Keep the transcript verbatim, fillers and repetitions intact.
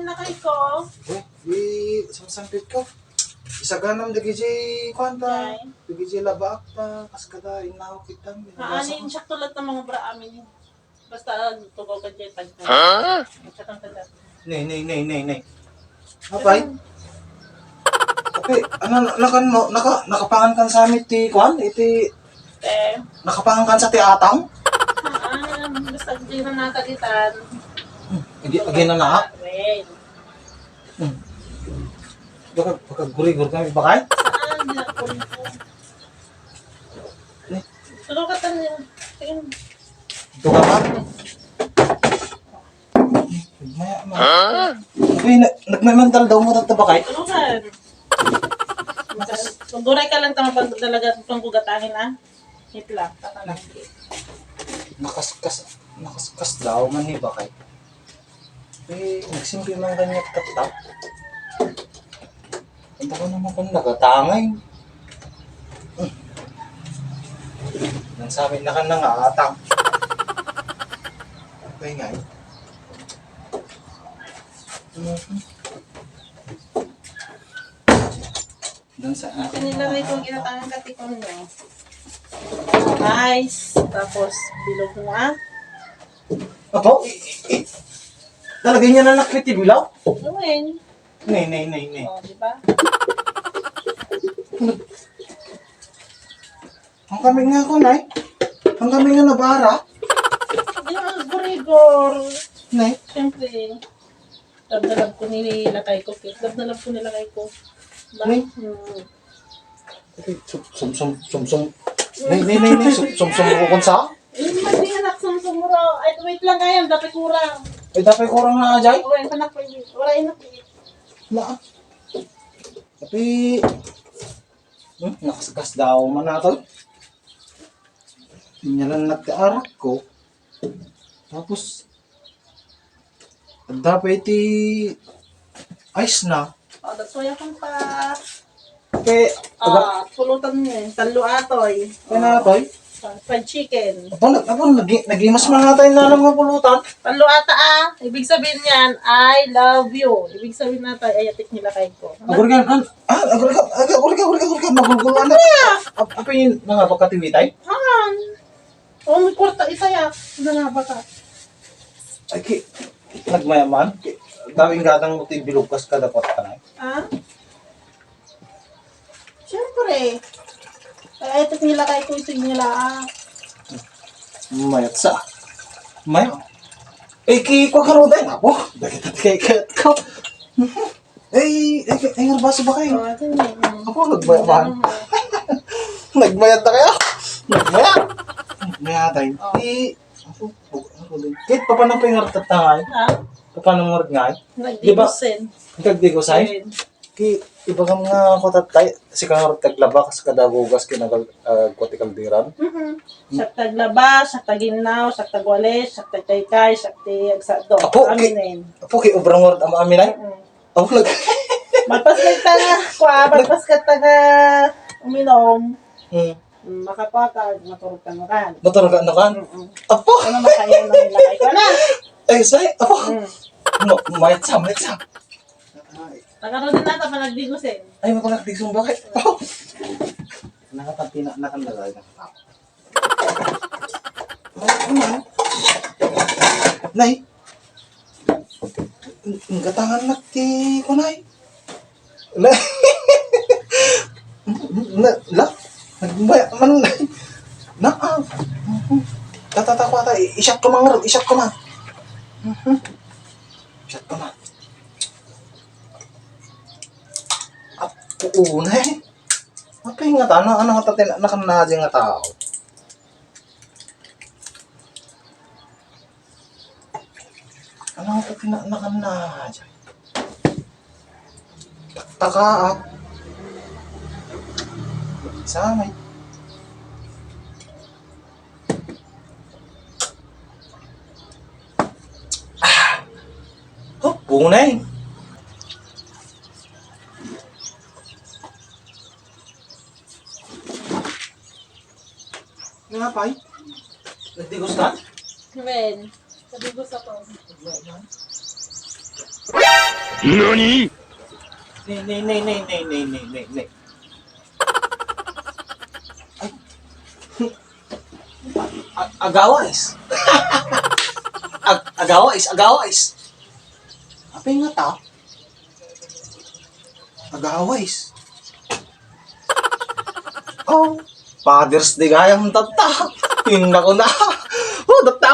Lakay ko. Eh, di sumasampit ko. Isaganam dagiti kuan ta. Ay. Dagiti labaak ta, kas kada innaw kitang. Haan, insakto latta nga amin. Basta, tugaw ka dyan, tagna. Ha? Matsakang ka dyan. Nay, nay, nay, nay, nay. Apay? Apay, ano, nakan mo, naka, nakapangan kan sa amin ti, kuan, iti, eh, nakapangan kan sa ti atang? Ah, basta di na nakagitan. Hmm, agi, agi na na? Well. Hmm. Baka, baka gurigor kami, bakay? Saan? Di na gurigor. Eh? Tulo ka tayo. Tingin. Ito ka ba? Maya, maya. Uy, na, nagmamantal daw mo, tatabakay? Ano ka? Makas-, maguray ka lang, tama pang talaga, pang kugatangin, ah. Hit lang, tama lang. Nakaskas, nakaskas daw man ni bakay. Eh, nagsimple man kanya tattap. Anta ko naman kung nagatangay. Hmm. Nang sa amin na ka na nga atang. Okay nga eh. Mhm. Doon sa akin. Nilagay kong ginatangan katikon niya. Rice, tapos bilog nga. Apo? I, i, i, talagay niya na nakpiti bilaw? Gawin. Nay, nay, nay, nay. O, di ba? Ang kami nga ako, nay. Ang kami nga nabara. Di, ang gurigor. Nay. Siyempre. Love na love ko ni lakay ko, Kit. Love na love ko ni lakay ko. Ba? Nay. Hmm. Sum, sum, sum, sum, sum. Nay, nay, nay, nay. Sum, sum, sum, ko kun sa? Eh, hindi, anak, sum, sum, mura. Ay, wait lang kayo. Dapat kurang. Ay, dapat kurang na, Jay? Wala, anak, wala, anak. Na. Tapi, hmm, nakasgas daw man nato. Inyalan na ti arak ko. Tapos, adda pa iti ice na. O, that's why akong pa, kay, ah, pulutan niya. Tallo atoy. Kaya na atoy? Fried chicken. Apo, nag-, apo, nag-, nagimas man ata yung nanang nga pulutan. Tallo ata, ah. Ibig sabihin niyan, "I love you." Ibig sabihin na tayo, ayatik nila kay ko. Agurgan, an-, ah, agurgan, agurgan, agurgan, agurgan, magulgulo na. Ap-, apa yung mga pagkatiwitay? Han. O, may kwarta itaya. Nangaba ka. Ay, ki-, nagmayaman. Ki-, daming gadang mo ti bilog kas kada kwarta na. Ah? Siyempre. Ay, ito nila kay ko, ito nila, ah. Mayat sa. May-, eh, ki-, kwa ka ro, day, apo. Dagit at kay, kay, ko. Eh, eh, eh, nga baso ba kayo? O, ito na, mm. Ako, nagbayad ba? Ano mo? Nagbayad na kayo? Nagbayad. Nagbayad tayo. O. Eh, ako, ako, ako din. Kahit pa paano pa yung ngartat na nga eh. Ha? Pa paano ngartat nga eh? Di ba? Nagdigusin. Nagdigusin? Ayun. Ki, iba kam nga ako tatay, si kangarot taglaba, kas kadagugas, kinagal, ah, kuwat ikaldiran. Mm-mm. Siak taglaba, siak taginnaw, siak tagwalis, siak tagkaykay, siak ti agsado. Apo, ki, aminen. Apo, ki, obra ngartat ama aminay? Mm-mm. Ako nag- Malpas ka ta nga, kwa, malpas ka ta nga uminom. Hmm. Mm, makakwa ka, maturog ka na kan. Maturog ka na kan? Mm-mm. Apo! Ano makaya na nila kay ko na? Ay, say, apo! Mm. No, mayat sa, mayat sa. Tagaro din nata, panagdigusin. Ay, makunagdigsong bakit? Nakapagpina-, nakanlagay na. Nay, ang gatangan na ti kunay. Na, na, la, nagbaya man, na, ah. Tatatakwata, i-shot ko man, i-shot ko man. Mhm. Shot ko man. Apo, unay. Apay nga ta, ano, ano nga ta, tina-, nakanadya nga tao? Ano nga ta, tina-, nakanadya? Taktaka, ah. Samay. Ah! Oh, bunay. Nga, pay? Nagdigos ka? When? Nagdigos ako. Wala na. Nani? Ne, ne, ne, ne, ne, ne, ne, ne, ne. Ay. A-, agawais. Ag-, agawais, agawais. Apay nga ta? Agawais. Oh, Father's Day gayam tatta. Inna ko na. Oh, tatta